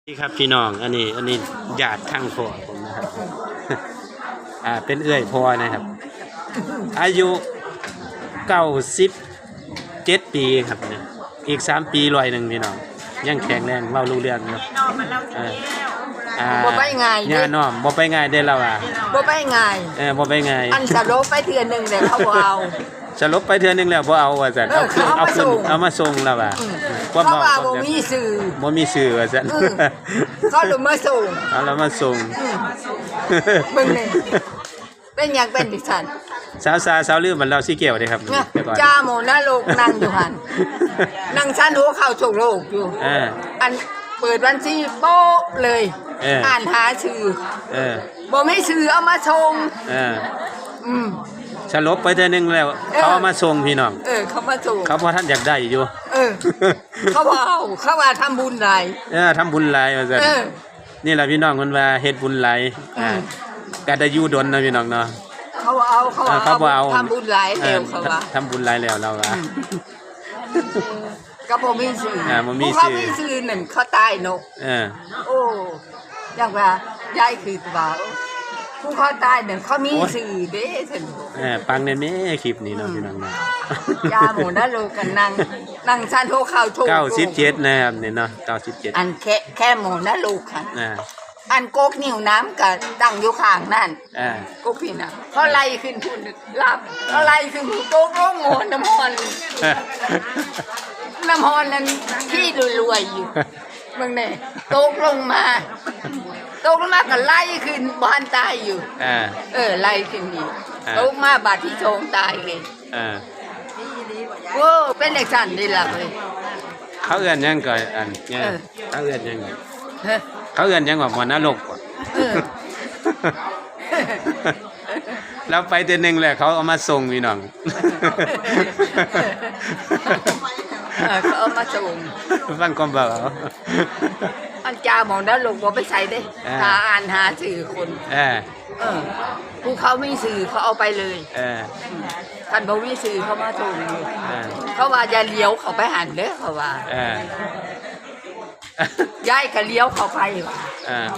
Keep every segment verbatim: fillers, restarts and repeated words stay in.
นี่ครับพี่น้อง อันนี้ อันนี้ญาติทางพ่อผมนะครับ อ่า เป็นเอื้อยพ่อนะครับ อายุเก้าสิบเจ็ดปีครับเนี่ย อีกสามปีร้อยหนึ่งพี่น้อง ยังแข็งแรง เว้ารู้เรื่องอยู่ เออ อ่า บ่ไปง่ายเด้ ย่าน้อม บ่ไปง่ายเด้อ เราอ่ะ บ่ไปง่าย เออ บ่ไปง่าย อันสลบไปเทื่อหนึ่งแล้วเขาบ่เอา สลบไปเทื่อหนึ่งแล้วบ่เอาว่าซั่น เออ เอาคืน เขาเอามา เอาคืน ส่ง เอามาส่งแล้วว่า อืม ความ เขาว่า เว้า บ่มีชื่อ บ่มีชื่อว่าซั่น อืม เขาเลยมาส่ง เอาแล้วมาส่ง อืม เบิ่งนี่ เป็นหยังเป็นจังซั่น สาวสา สาวลืมมันเล่าสีแก้วเด้ครับ เนี่ย แต่ก่อน จ่าหมอนรกนั่งอยู่หั่น นั่งสั่นหัวเข่าโชกโลกอยู่ เออ อันเปิดบัญชีโป๊ะเลย เออ อ่านหาชื่อ เออ บ่มีชื่อเอามาส่ง เออ อืม สลบไปเทื่อหนึ่งแล้ว เออ เขาเอามาส่งพี่น้อง เออ เขามาส่ง เขาบ่ทันอยากได้อยู่ เออ เขาบ่เอา เขาว่าทำบุญหลาย เออ ทำบุญหลายว่าซั่น เออ นี่แหละพี่น้อง เพิ่นว่าเฮ็ดบุญหลาย อ่า อืม ก็ได้อยู่ดนนะพี่น้องเนาะ เขาบ่เอา เขาว่า เออ เขาบ่เอา ทำบุญหลายแล้ว เออ เขาว่า ทำบุญหลายแล้ว เราว่า อืม ก็บ่มีชื่อ อ่า บ่มีชื่อ ผู้เขามีชื่อนั่นเขาตายเนาะ เออ โอ้ อย่างว่า ยายคือว่า ผู้เขาตายนั่นเขามี โอ้ย ชื่อเด้ซั่น เออ ฟังในแม่คลิปนี้เนาะ อืม พี่น้องเนาะ จ่าหมอนรกกันนั่ง นั่งสั่นหัวเข่าโชกโลก เก้าสิบเจ็ดนะครับ นี่เนาะ เก้าสิบเจ็ด อันแค่ แค่หมอนรกค่ะ อ่า อันกกนิ้วน้ำก็ตั้งอยู่ข้างนั่น อ่า กกพี่น่ะ เขาไล่ขึ้นพุ่น หลับ เขาไล่ขึ้นพุ่น ตกลงหมอนน้ำฮอน น้ำฮอนนั่นขี้รวยๆอยู่ เบิ่งแน่ ตกลงมา ตกลงมาก็ไล่ขึ้น บ่ทันตายอยู่ อ่า เออ ไล่ขึ้นอีก อ่า ตกมาบาดที่สองตายเลย อ่า โอ้ เป็นจังซั่นนี่ล่ะเว้ย เขาเอิ้นหยังก่อน อันเนี่ย เออ เขาเอิ้นหยัง ฮะ เขาเอิ้นหยังว่าหมอนรกบ่ เออ เราไปเทื่อหนึ่งแหละ เขาเอามาส่งพี่น้อง เออ เขาเอามาส่ง ฟังความเบาเอา อันจ่าหมอนรกบ่ไปใส่เด้ อ่า หาอ่านหาชื่อคน เออ เออ ผู้เขามีชื่อเขาเอาไปเลย เออ คันบ่มีชื่อเขามาส่งอยู่ เออ เขาว่าอย่าเลี้ยวเข้าไปหั่นเด้อ เขาว่า เออ ยายก็เลี้ยวเข้าไปว่ะ เออ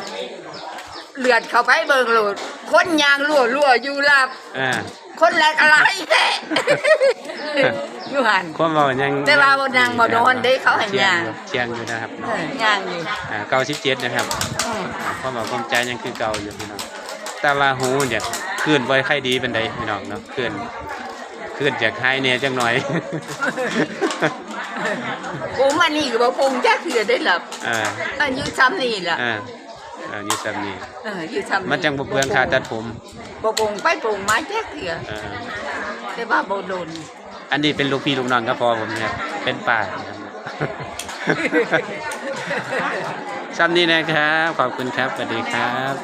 เลือดเข้าไปเบิ่งโลด คนย่างลั่วๆอยู่หลับ เออ คนแลกอะไรแท้ อยู่หั่น ความเว้ายัง แต่ว่าบ่นั่งบ่นอนเด้ เขาให้ย่าง เที่ยงอยู่ เที่ยงอยู่นะครับ เออ ย่างอยู่ อ่า เก้าสิบเจ็ดนะครับ อืม อ่า ความเว้าความจายังคือเก่าอยู่พี่น้อง แต่ว่าหูเนี่ยคลื่นบ่ค่อยดีปานใดพี่น้องเนาะ คลื่น คลื่นอยากหายแหน่จักหน่อย โอ้ มันนี่ก็บ่ปงจักเทื่อได้หลับ อ่า อายุส่ำนี่ล่ะ อ่า อายุส่ำนี่ เออ อายุส่ำนี่ มันจังบ่เปลืองค่าตัดผม บ่ปงไปปงมาจักเทื่อ อ่า แต่ว่าบ่โดน อันนี้เป็นลูกพี่ลูกน้องกับพ่อผมเนี่ย เป็นป้านะครับ ส่ำนี้นะครับ ขอบคุณครับ สวัสดีครับ